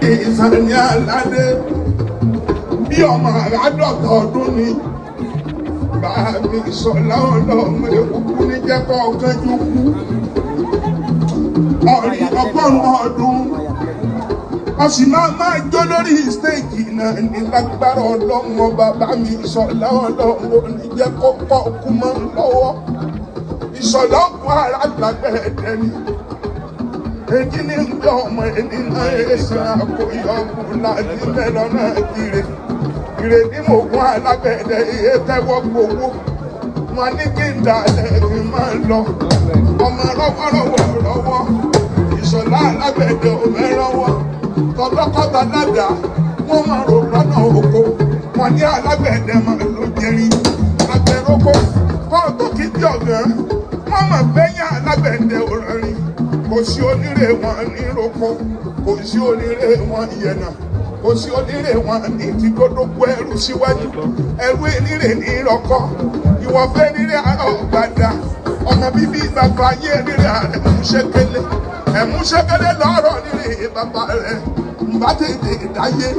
Sani Aládé bí ọmọ àádọ́ta ọdún ni bá mi Ìṣọ̀lá ọlọ́mọ èkúkú ní jẹ́kọ̀ kánjú kú ọ̀rí 100 ọdún wọ́n sì máa máa jó lórí stage náà ní lágbára Ọlọ́run. Bàbá mi Ìṣọ̀lá ọlọ́mọ ní jẹ́ kó kọ́ kú mọ́ lọ́wọ́. Ìṣọ̀lá ọkọ̀ ara lágbẹ̀ẹ́dẹ́ ni èjì ní gbé ọmọ ẹni náà ẹsẹ̀ àkóyọkù láti mẹ́lọ náà kiri ìrè ní mògùn alágbẹ̀dẹ iye tẹ́wọ́ gbowó wọn ní kí n dalẹ̀ kí n máa lọ ọmọ rọwọ́rọwọ́ rọwọ́. Ìṣọ̀lá alágbẹ̀dẹ ò mẹ́rọ̀wọ́ tọlọ́kọ́ta ládàá wọ́n máa rò lọ́nà oko wọn ní alágbẹ̀dẹ máa ló jẹrin agbẹ̀rọ̀kọ kọ́ tó kí bí ọ̀gán wọ́n máa bẹ́yìn alágbẹ̀dẹ òrìnrìn. Kò sí onírè wọn ní roko, kò sí onírè wọn yẹnà, kò sí onírè wọn ní ti gbódógbó ẹrú síwájú ẹrú enírè ní rọkọ ìwọ̀fẹ́ nírè àárọ̀ gbàdá ọmọ bíbí bàbá ayé nírè àrẹ múṣẹ́kẹ́lẹ́ ẹ̀múṣẹ́kẹ́lẹ́ lọ́rọ̀ nírè bàbá rẹ̀ nbá tètè dáyé.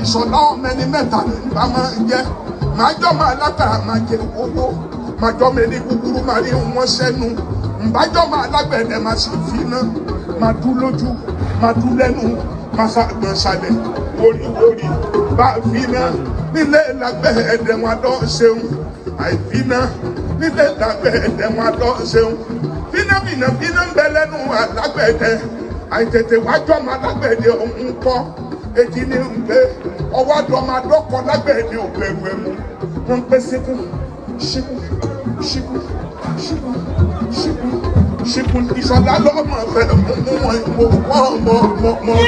Ìṣọ̀lá ọmọ ẹni mẹ́ta ní bá máa ń jẹ́ màá jọ́ máa lákàrà, máa jẹ owó, màá jọ́ mi ní kúkúrú, máa rí wọn sẹ́nu, nbájọ́ máa lágbẹ̀dẹ, máa sì fi iná máa dú lójú, máa dú lẹ́nu, máa ṣàgbọ̀n ṣàlẹ̀ wóríwórí bá fi iná nílé lágbẹ̀dẹ wọn lọ ṣeun àìfiná nílé lágbẹ̀dẹ wọn lọ ṣeun fínáfínà fíná ń bẹ lẹ́nu alágbẹ̀dẹ àìtètè wájọ́ máa lágbẹ̀dẹ òun kọ́ èjì ní ń gbé ọwọ́ àdọ́ máa dọ́kọ̀ lágbẹ̀dẹ òbẹ̀rù ẹ̀mú wọn pẹ́ síkú síkú síkú síkú síkú síkú. Ìṣọ̀lá lọ́mọ fẹ́ mú wọn ìwò wọ́n mọ̀ mọ̀ mọ̀.